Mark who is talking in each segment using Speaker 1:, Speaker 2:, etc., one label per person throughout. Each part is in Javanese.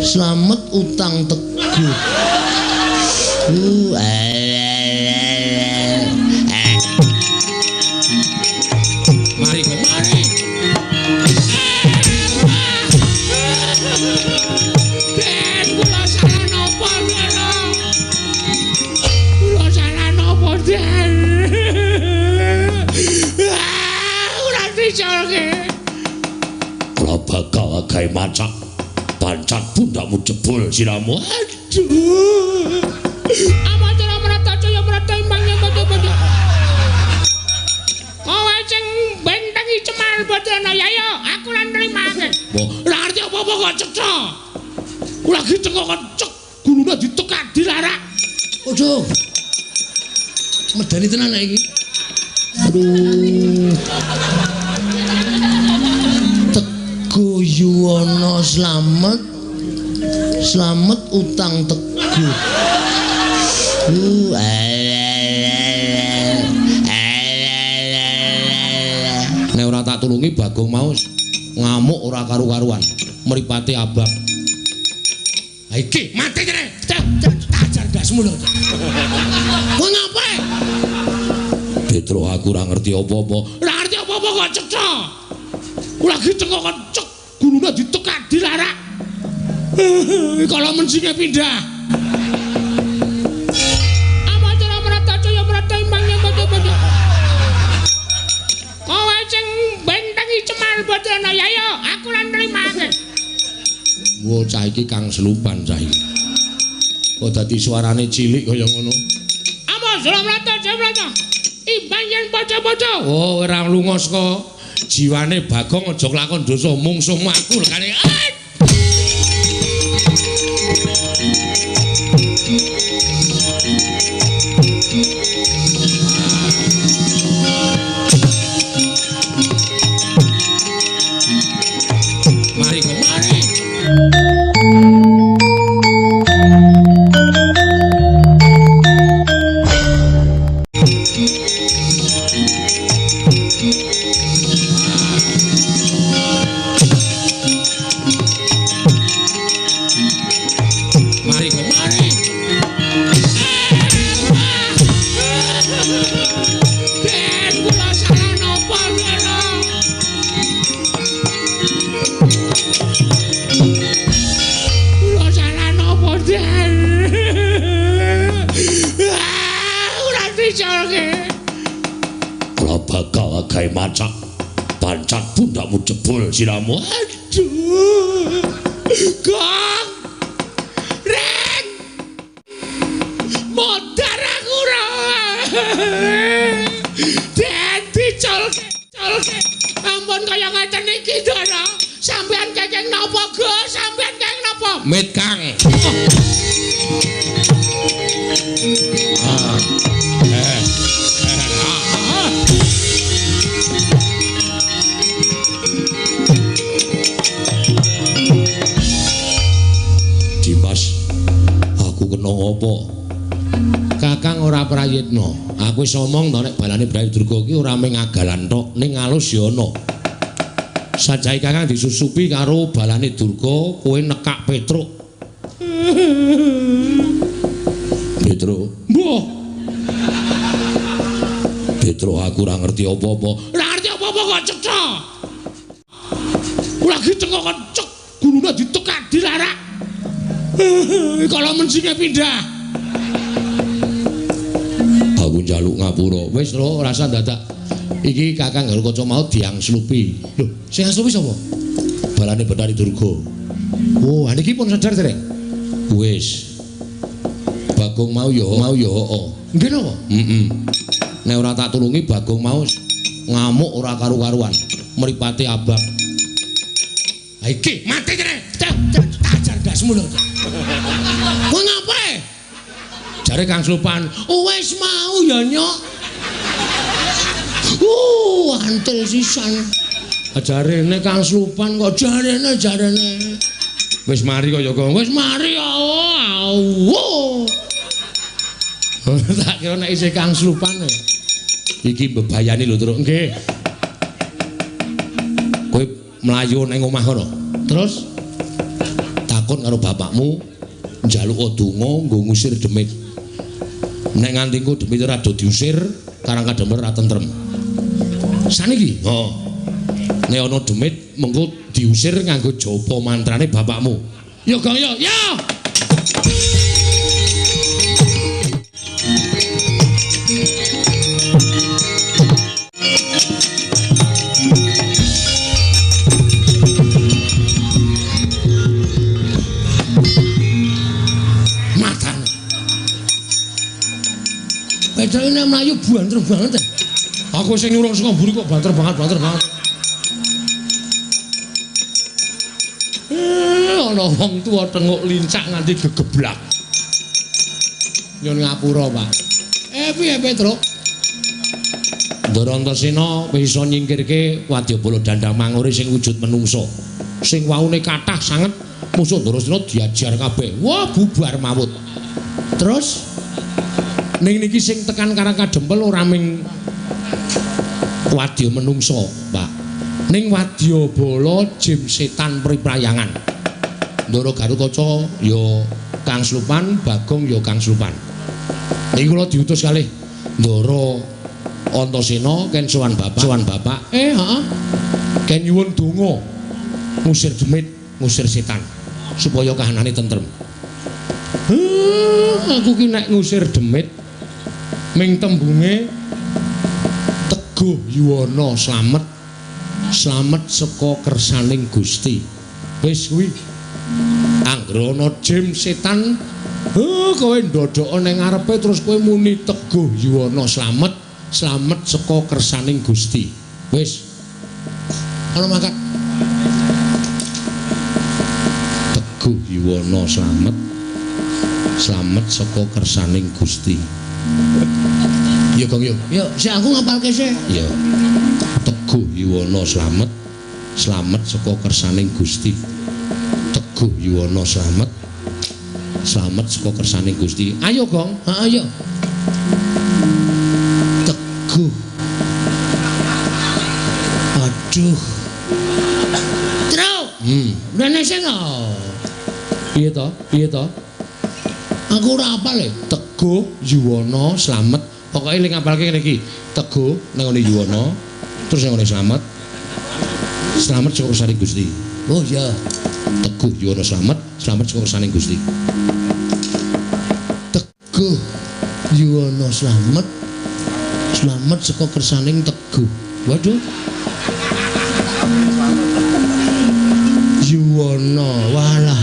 Speaker 1: Slamet utang Teguh.
Speaker 2: Mari kok mari. Den, kula salah napa, Den? Kula salah napa, Den? Ora dicolke.
Speaker 1: Kula bakal gawe macak. Pancat pundakmu jebol siramu.
Speaker 2: Aduh. Amacara merata jaya merata imbang yang padha-padha. Kowe sing bentengi Cemar Badrana ya ya, aku ora nrimake. Ora ngerti apa-apa kok cetha. Kula lagi cengkok cek, gulune ditekak dilarak.
Speaker 1: Aduh. Medeni tenan iki. Aduh. Teguh Yuwono Slamet. Slamet utang Teguh.
Speaker 2: Nek ora tak tulungi Bagong mau ngamuk ora karu-karuan, mripate abang. Ha iki mati kene. Tajar ndasmu lho. Kowe ngapa?
Speaker 1: Petro aku ora ngerti apa-apa.
Speaker 2: Ora ngerti apa-apa kok cetha. Kula lagi cengkok cek, gulune ditekak dilarak. Kalau mensinge pindah. Amacara merata jaya merata imbang yang padha-padha. Kowe sing bentengi Cemar Badrana ya ya, aku ora nrimake.
Speaker 1: Wo cah iki kang selupan cah iki. Kok dadi suarane cilik kaya ngono.
Speaker 2: Amacara merata jaya merata imbang yang padha-padha. Oh, ora lunga saka jiwane Bagong aja lakon dosa mungsuhmu aku lekane. Mari kok mari. Mari kok mari. Den, kula salah napa, Den? Kula salah napa, Den? Ora dicolke.
Speaker 1: Kula bakal gawe macak. Pancat pundakmu jebol siramu.
Speaker 2: Aduh. Gong. Reng. Modar aku ora. Den dicolke, colke. Ampun kaya ngeten iki, Dara. Sampeyan kekeng napa, Gus? Sampeyan kekeng napa?
Speaker 1: Mit Kang. Dimas, aku kena ngopo? Kakang ora prayitna. Aku wis omong to nek balane Brawi Durga iki ora mung agalan tok, ning alus ya ana. Sajahe Kakang disusupi karo balane Durga, kowe nekak Petruk. Petruk,
Speaker 2: mbuh.
Speaker 1: Petruk aku ora ngerti apa-apa.
Speaker 2: Ora ngerti apa-apa kok cetha. Kula lagi cengkok cek, gulune ditekak dilarak. Kalau mensinge pindah.
Speaker 1: Aku njaluk ngapura. Wis lho, rasa dadak. Iki Kakang Garukaca mau diangslupi. Lho, sing angslupi sapa? Balane Bathari Durga. Oh, niki pun sadar dereng? Wis. Bagong mau ya heeh. Nggih napa? Heeh. Nek ora tak tulungi Bagong mau ngamuk ora karu-karuan, mripate abang.
Speaker 2: Ha iki mati kene. Tajar ndasmu lho. Kowe ngapa?
Speaker 1: Jare Kang Slupan,
Speaker 2: wis mau ya nyok. Antil sisan.
Speaker 1: Jarene Kang Slupan kok
Speaker 2: jarene.
Speaker 1: Wis mari kaya kok.
Speaker 2: Wis mari ya. Oh.
Speaker 1: Tak kira nek isih Kang Slupan. Iki mbebayani lho, Truk. Nggih. Kowe mlayu ning omah kono. Terus Takon karo bapakmu njaluk donga nggo ngusir demit. Nek nganti engko demit ora do diusir, Karang Kadempel ora tentrem. Saniki, heeh. Nek ana demit mengko diusir nganggo japa mantrane bapakmu. Ya Gong ya. Ya. Matane. Pedane nek mlayu banter banget. Aku sing nyurung saka mburi kok banter banget, banter banget. Ana wong tuwa tenguk lincak nganti gegeblak. Nyun ngapura, Pak. Piye Petruk? Ndara Antasena wis iso nyingkirke wadyabala Dandang Mangure sing wujud menungsa. Sing waune kathah sanget musuh Ndarasena diajar kabeh. Wah, bubar mawut. Terus ning niki sing tekan Karang Kadempel ora ming wadya menungsa, Pak. Ning wadyabala jim setan priprayangan. Ndara Garukaca ya Kang Slupan, Bagong ya Kang Slupan. Niki kula diutus kalih Ndara Antasena ken sowan bapak, sowan bapak. Heeh. Ken nyuwun donga ngusir demit, ngusir setan supaya kahanane tentrem. Aku ki nek ngusir demit ming tembunge Teguh Yuwana slamet, slamet saka kersaning Gusti. Wis kuwi. Anggere ana jim setan, kowe ndodhoke ning ngarepe terus kowe muni Teguh Yuwana slamet, slamet saka kersaning Gusti. Wis. Ana mangkat. Teguh Yuwana slamet, slamet saka kersaning Gusti. Ya Gong yo.
Speaker 2: Yo, sik aku ngapalke sik.
Speaker 1: Ya. Teguh Yuwana slamet, slamet saka kersaning Gusti. Teguh Yuwana slamet, slamet saka kersaning Gusti. Ayo Gong,
Speaker 2: heeh yo.
Speaker 1: Teguh. Aduh.
Speaker 2: Truk. Rene sing to.
Speaker 1: Piye to? Piye to?
Speaker 2: Aku ora apal e.
Speaker 1: Teguh Yuwana slamet. Pokoke ling ngapalke ngene iki. Teguh nang ngene Yuwana, terus nang ngene slamet. Slamet saka kersaning Gusti.
Speaker 2: Oh iya.
Speaker 1: Teguh Yuwana slamet, slamet saka kersaning Gusti.
Speaker 2: Teguh Yuwana slamet, slamet saka kersaning Teguh.
Speaker 1: Waduh.
Speaker 2: Yuwana walah.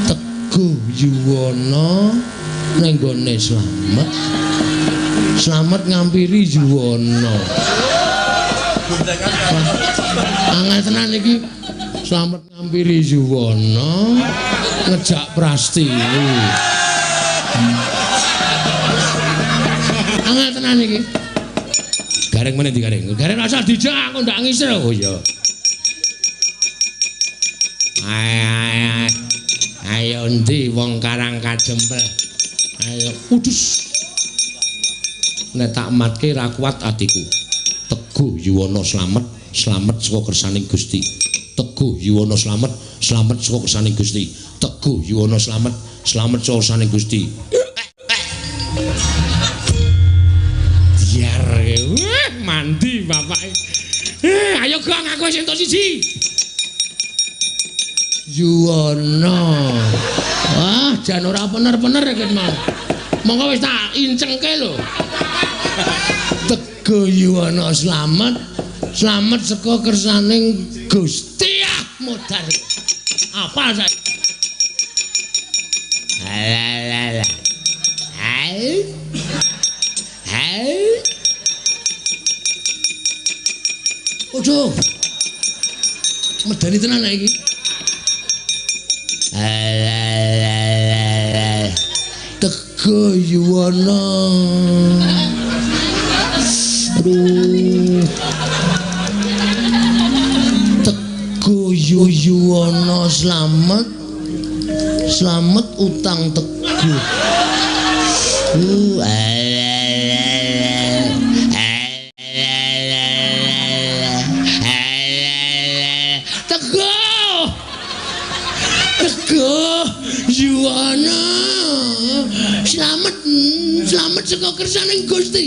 Speaker 2: Teguh Yuwana ning gone slamet, slamet ngampiri Yuwana. Angel tenan iki.
Speaker 1: Slamet ngampiri Yuwana ngejak Prastiwi.
Speaker 2: Angel tenan iki.
Speaker 1: Gareng meneh digareng. Gareng asal dijak aku ndak ngisir. Oh iya. Ayo endi wong Karang Kadempel. Ayo udus. Nek tak matke ra kuat atiku. Teguh Yuwana slamet, slamet saka kersaning Gusti. Teguh Yuwana slamet, slamet saka kersaning Gusti. Teguh Yuwana slamet, slamet saka kersaning Gusti. Biar mandi bapake. Ayo Gong, aku wis entuk siji.
Speaker 2: Yuwana. Wah, jan ora bener-bener iki mau. Monggo wis tak incengke lho. Teguh Yuwana slamet, slamet saka kersaning Gusti. Ah, modar. Apa saya? Alah. Hai. Hai. Waduh. Medeni tenan iki. Alah. Teguh Yuwana. Aduh. Teguh Yuwana slamet, slamet utang Teguh. Teguh. Teguh Yuwana. Slamet, slamet saka kersaning Gusti.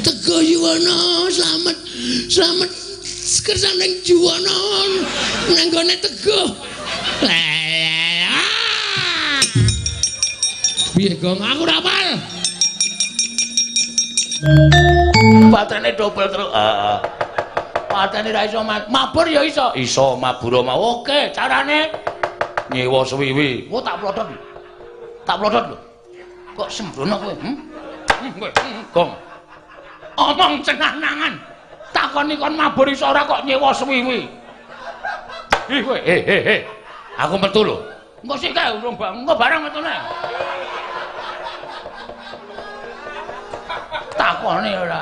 Speaker 2: Teguh Yuwana, slamet, slamet kersaning Yuwana nang gone Teguh. Piye Gong? Aku ora hafal.
Speaker 1: Baterene dobel terus. Heeh. Patene ra iso mabur ya iso. Iso mabur mau. Oke, carane nyewa suwiwi. Oh, tak plodot. Tak plodot lho. Kok sembrono kowe? Kowe, Gong. Omong cenah-nangan. Takoni kon mabur iso ora kok nyewa suwiwi. Ih kowe, he. Aku metu lho. Engko sik kae urung engko barang metune. Takone ora.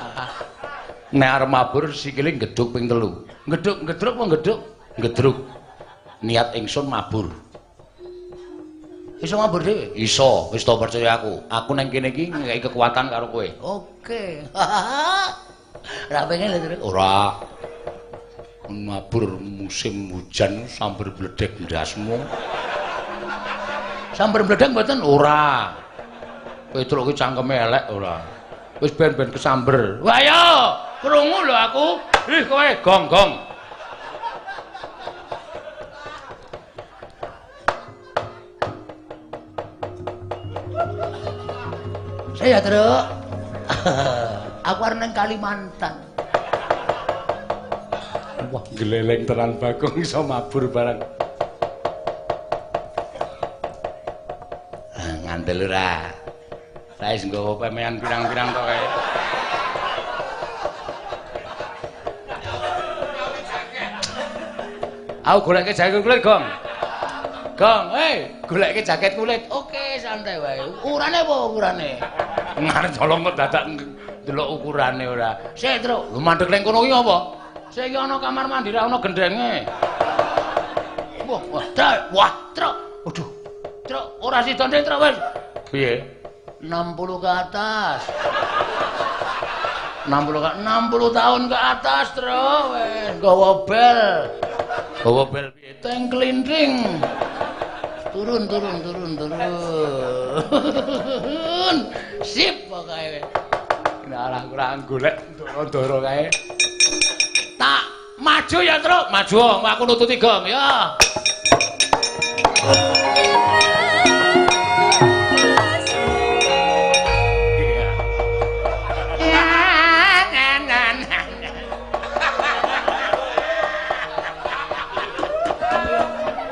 Speaker 1: Nek arep mabur sikile ngedhuk ping 3. Ngedhuk, ngedruk apa ngedhuk? Ngedruk. Niat ingsun mabur. Iso mabur dhewe? Iso, wis to percaya aku. Aku nang kene iki ngekeki kekuatan karo kowe.
Speaker 2: Oke. Ora pengen lho, Truk.
Speaker 1: Ora. Mabur musim hujan sambar bledek ndasmu. Sambar bledek mboten? Ora. Petruk ki cangkeme elek ora. Wis ben-ben kesamber. Wah ayo, krungu lho aku. Ih kowe gong-gong.
Speaker 2: Saya Truk. Aku arep nang Kalimantan.
Speaker 1: Wah, gleleng tenan Bagong iso mabur barang. Ah, ngandel ora. Saya wis nggawa pemean pirang-pirang to kae. Aku goleke jaket kulit, Gong. Gong, hei, goleke jaket kulit.
Speaker 2: Oke, santai wae. Ukurane apa ukurane?
Speaker 1: Ngarep colong kok dadak ndelok ukurane ora.
Speaker 2: Sik, Truk.
Speaker 1: Lho mandek ning kono ki apa? Sik iki ana kamar mandi ra ana gendenge.
Speaker 2: Wah, wah, Truk. Wah, Truk.
Speaker 1: Waduh.
Speaker 2: Truk, ora sida ndek, Truk wis.
Speaker 1: Piye?
Speaker 2: 60 ke atas. 60 tahun ke atas, Truk. Wis nggawa bel.
Speaker 1: Nggawa bel piye?
Speaker 2: Teng klinting. Turun, turun, turun, turun. Sip pokoke.
Speaker 1: Nek ora golek ndoro-ndoro kae. Tak maju ya, Truk. Maju, aku nututi Gong ya.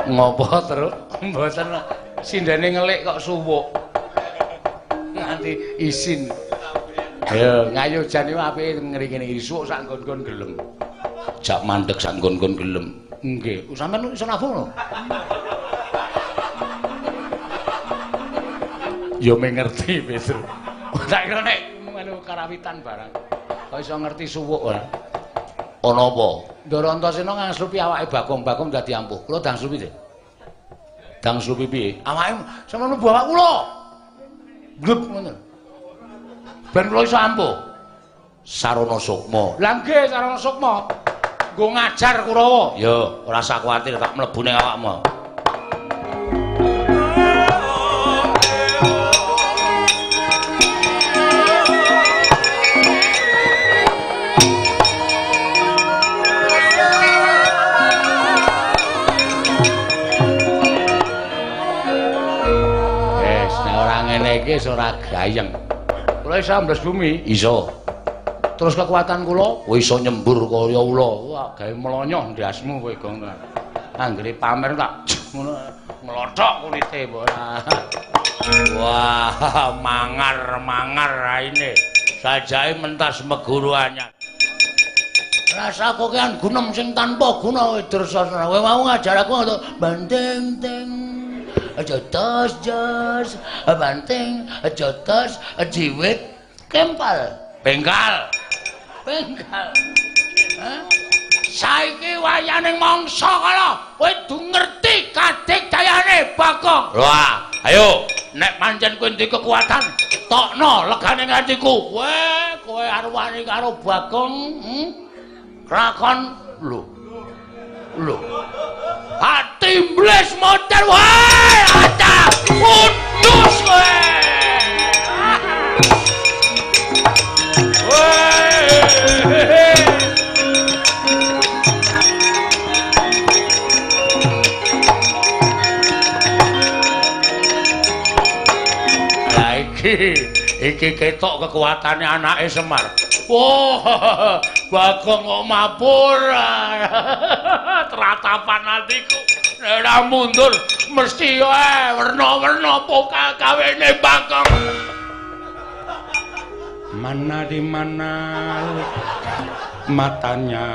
Speaker 1: Ngopo, Truk? Mboten sindene ngelik kok suwuk. Nganti isin. Ayo, ngayo jan iki apike ngeri ngene iki suwuk sak nggon-nggon gelem. Jak mandeg sak nggon-nggon gelem. Nggih, sampean iso nabung lho. Ya mengerti, Petru. Tak kira nek melu karawitan barang. Kok iso ngerti suwuk ora? Ana apa? Ndara Antasena ngangslupi awake Bagong, Bagong dadi ampuh. Kula dangslupi deh. Dangslupi piye? Awake sampeyan mlebu awak kula. Glep ngono. Ben kula iso ampuh. Sarana sukma. Lah nggih sarana sukma. Nggo ngajar Kurawa. Ya, ora usah kuwatir tak mlebu ning awakmu. Iki wis ora gayeng. Kula iso ambles bumi, iso. Terus kekuatan kula, iso nyembur kaya ula. Wah, gawe mlonyoh ndasmu kowe, Gong. Anggere pamer tak ngono mlothok kulite ora. Wah, mangar-mangar raine. Sajae mentas meguru anyar.
Speaker 2: Rasa kokean gunem sing tanpa guna Dursasana. Kowe mau ngajar aku ngono, banting ting. Aja tos jos, banting, aja tos, jiwit, kempal,
Speaker 1: bengkal,
Speaker 2: bengkal. Hah?
Speaker 1: Saiki wayaning mangsa kala, kowe kudu ngerti kadigdayane Bagong. Wah, ayo, nek pancen kowe duwe kekuatan, tokno legane atiku. Kowe, kowe arep wani karo Bagong, Lakon lho. Lho. Atimblis model wae, acah putus kowe. Lah iki ketok kekuatane anake Semar. Wah, Bagong kok mabur. Tratapan atiku. Nek ora mundur mesti werna-werna pokal kawene Bagong.
Speaker 3: Mana di mana matanya.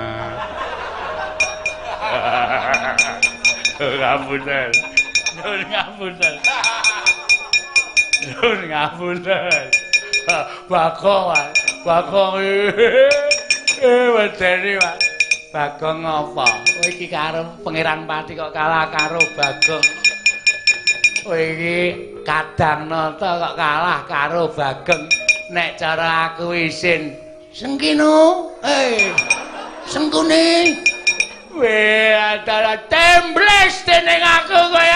Speaker 1: Ngapunten. Nyuwun ngapunten. Nyuwun ngapunten. Bagong, Bagong. Wedeni, Pak. Bagong ngapa? Kowe iki karo Pangeran Pati kok kalah karo Bagong. Kowe iki Kadang Nata kok kalah karo Bagong. Nek cara aku isin. Sengkino, Sengkune. Weh, antara tembles dening aku kowe.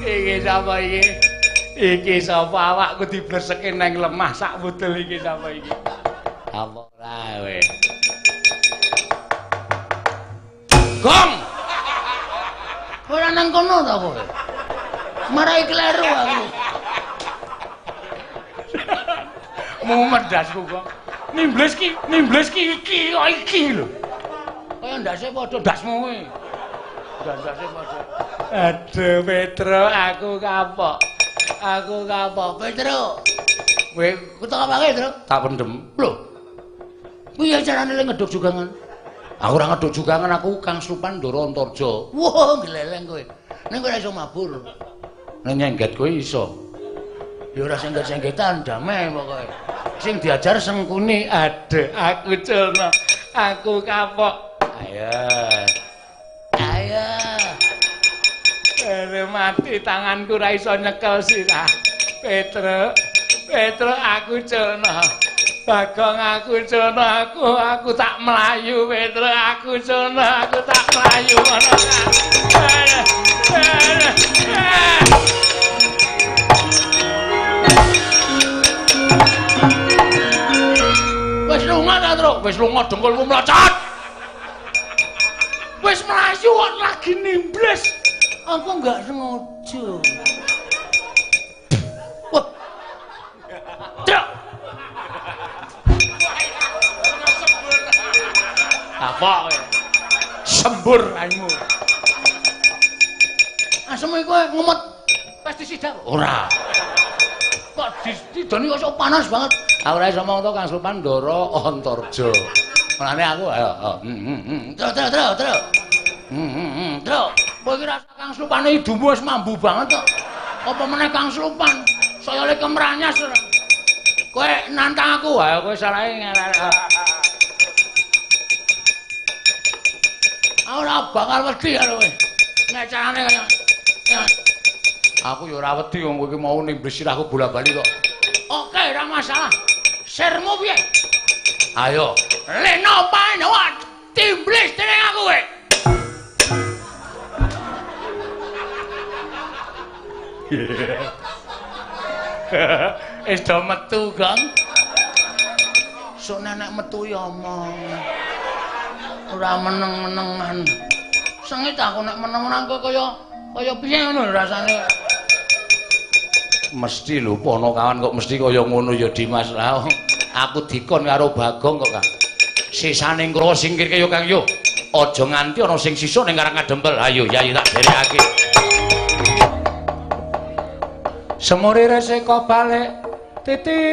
Speaker 1: Iki sapa iki? Iki sapa awakku diblerseke nang lemah sak wudel iki sapa iki? Apa ora kowe? Gong. Ora nang kono ta kowe? Marai kleru aku. Mumet ndasku kok. Nimbles ki iki kok iki lho. Kaya ndase padha ndasmu kuwi. Ndase padha. Aduh Petro, aku kapok. Aku kapok Petro. Kowe kutok apake, Tru?
Speaker 3: Tak pendem.
Speaker 1: Lho. Piye carane le ngeduk jugangan?
Speaker 3: Aku ora ngeduk jugangan, aku Kang Slupan Ndara Antarja.
Speaker 1: Wah, gleleng kowe. Ning kowe ora iso mabur.
Speaker 3: Nek nyengget kowe iso.
Speaker 1: Ya ora sengget-senggetan, damai pokoke. Sing diajar Sengkuni.
Speaker 3: Aduh, aku culno. Aku kapok.
Speaker 1: Ayo. Ayo.
Speaker 3: Ere mati tanganku ora iso nyekel sirah. Petro, Petro aku culno. Bagong aku culno, aku tak mlayu Petro, aku culno, aku tak mlayu ngono.
Speaker 1: Wis lunga ta, Tru? Wis lunga dengkulmu mlocot.
Speaker 3: Wis mlayu kok lagi nimbles.
Speaker 1: Aku enggak sengaja. Wah. Truk.
Speaker 3: Apa kowe? Sembur raimu.
Speaker 1: Asem iku ngemot pestisida.
Speaker 3: Ora.
Speaker 1: Kok didoni kok panas banget.
Speaker 3: Aku ora iso mong to Kang Slupan Ndara Antarja. Mulane aku ayo.
Speaker 1: Truk truk truk truk. Truk. Kowe iki rasa Kang Slupane idumu wis mambu banget kok. Apa meneh Kang Slupan? Saya le kemranyas. Kowe nantang aku,
Speaker 3: ayo kowe salahe ngelek.
Speaker 1: Aku ora bakal wedi karo kowe. Nek carane kaya
Speaker 3: aku ya ora wedi wong kowe iki mau nimbles sirahku bola-bali kok.
Speaker 1: Oke, ora masalah. Sirmu piye?
Speaker 3: Ayo.
Speaker 1: Leno pae timblis dening aku kowe.
Speaker 3: Wis do metu, Gong.
Speaker 1: Sok nenek metu ya omong. Ora meneng-menengan. Sengit aku nek meneng-meneng kaya kaya piye ngono rasane.
Speaker 3: Mesti lho ponokawan kok mesti kaya ngono ya Dimas. Lah aku dikon karo Bagong kok, Kang. Sisane Kurawa singkirke yo Kang yo. Aja nganti ana sing sisa ning Karang Kadempel. Ayo Yayi tak derekake. Semure reseka balik titiyani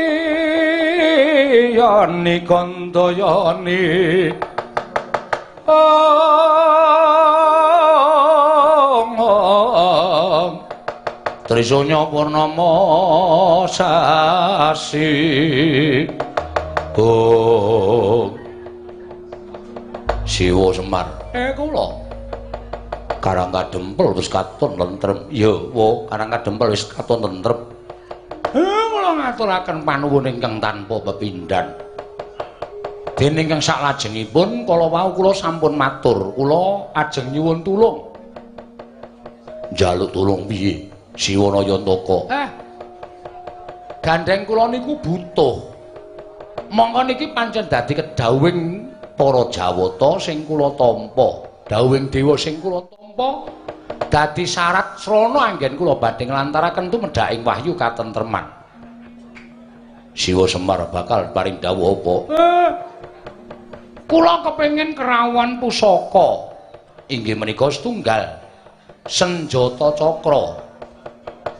Speaker 3: kandayani. Ong Trisanya purnama sasi.
Speaker 1: Bagong. Siwa Semar. Kula. Karang Kadempel wis katon tentrem. Ya, wo, Karang Kadempel wis katon tentrem. Kula ngaturaken panuwun ingkang tanpa pepindhan. Dene ingkang saklajengipun kala wau kula sampun matur, kula ajeng nyuwun tulung. Njaluk tulung piye? Siwa Nayantaka. Gandheng kula niku butuh. Mongko niki pancen dadi kedhawuhing para Jawata sing kula tampa. Dawuhing dewa sing kula tampa dadi syarat srana anggen kula badhe nglantaraken tumedhaking wahyu katentreman. Siwa Semar bakal paring dawuh apa? Kula kepengin kerawan pusaka. Inggih menika setunggal senjata cakra.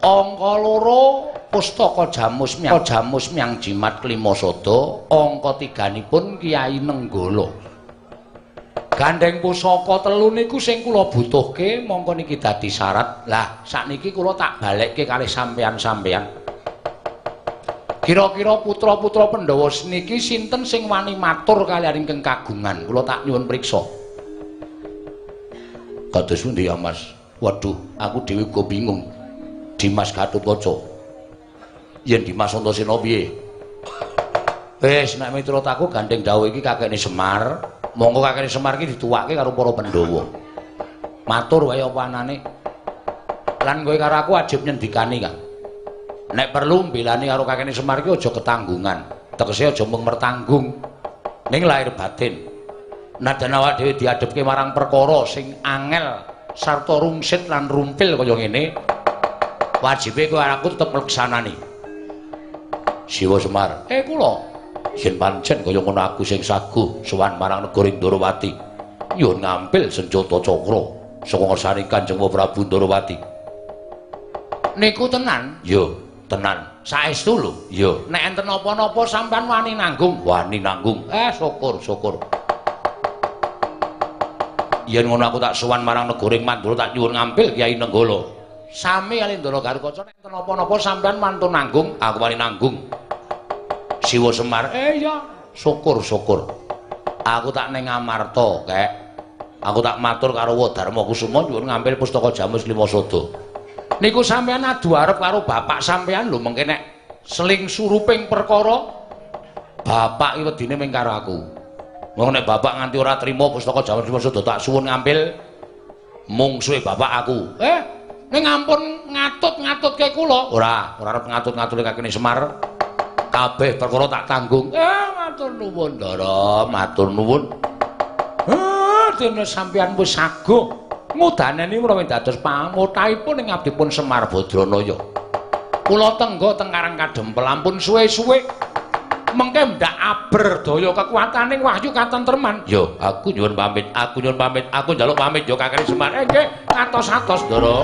Speaker 1: Angka loro pustaka jamus miang jimat klima sada, angka tiganipun Kyai Nenggala. Gandheng pusaka telu niku sing kula butuhke, mongko niki dadi syarat. Lah sakniki kula tak balekke kalih sampeyan-sampeyan. Kira-kira putra-putra Pandhawa niki sinten sing wani matur kaliyan ingkang kagungan? Kula tak nyuwun priksa. Kados pundi ya, Mas? Waduh, aku dhewe uga bingung. Dimas Gatotkaca. Yen Dimas Antasena piye? Wis nek miturut aku gandheng dawuh iki kakekne Semar. Monggo kakekne Semar iki dituwake karo para Pandhawa. Matur wae apa anane. Lan kowe karo aku wajib nyendikani, Kang. Nek perlu mbelani karo kakekne Semar iki aja ketanggungan. Tegese aja mung mertanggung. Ning lahir batin. Nadan awak dhewe diadhepke marang perkara sing angel sarta rungsit lan rumpil kaya ngene, wajibe kowe aku tetep mleksanani. Siwa Semar. Kula yen pancen kaya ngono aku sing saguh sowan marang negara Ndorowati. Nyuwun ngampil senjata cakra saka ngersane Kanjeng Prabu Ndorowati. Niku tenan? Ya, tenan. Saestu lho. Ya, nek enten napa-napa sampean wani nanggung? Wani nanggung. Syukur, syukur. Yen ngono aku tak sowan marang negara Mandura tak nyuwun ngampil Kyai Nenggala. Sami kali Ndara Garukaca nek enten napa-napa sampean mantun nanggung, aku wani nanggung. Siwa Semar. Iya, syukur, syukur. Aku tak ning Amarta, Kek. Aku tak matur karo Wadarma Kusuma nyuwun ngampil pustaka Jamus Lima Sada. Niku sampean adu arep karo bapak sampean lho, mengke nek seling suruping perkara bapak iki wedine ming karo aku. Wong nek bapak nganti ora trima pustaka Jamus Lima Sada tak suwun ngampil mungsuhe bapak aku. Ning ampun ngatut-ngatutke kula. Ora, ora arep ngatut-ngatutke kakene Semar. Kabeh perkara tak tanggung. Matur nuwun, Ndara, matur nuwun. Dene sampeyan wis saguh ngudaneni menawi dados pamotahipun ing abdipun Semar Badranaya. Kula tengga teng Karang Kadempel ampun suwe-suwe. Mengke ndak aberdaya kekuataning wahyu katentreman. Yo, aku nyuwun pamit, aku nyuwun pamit, aku njaluk pamit yo kakene Semar. Nggih, atos-atos, Ndara.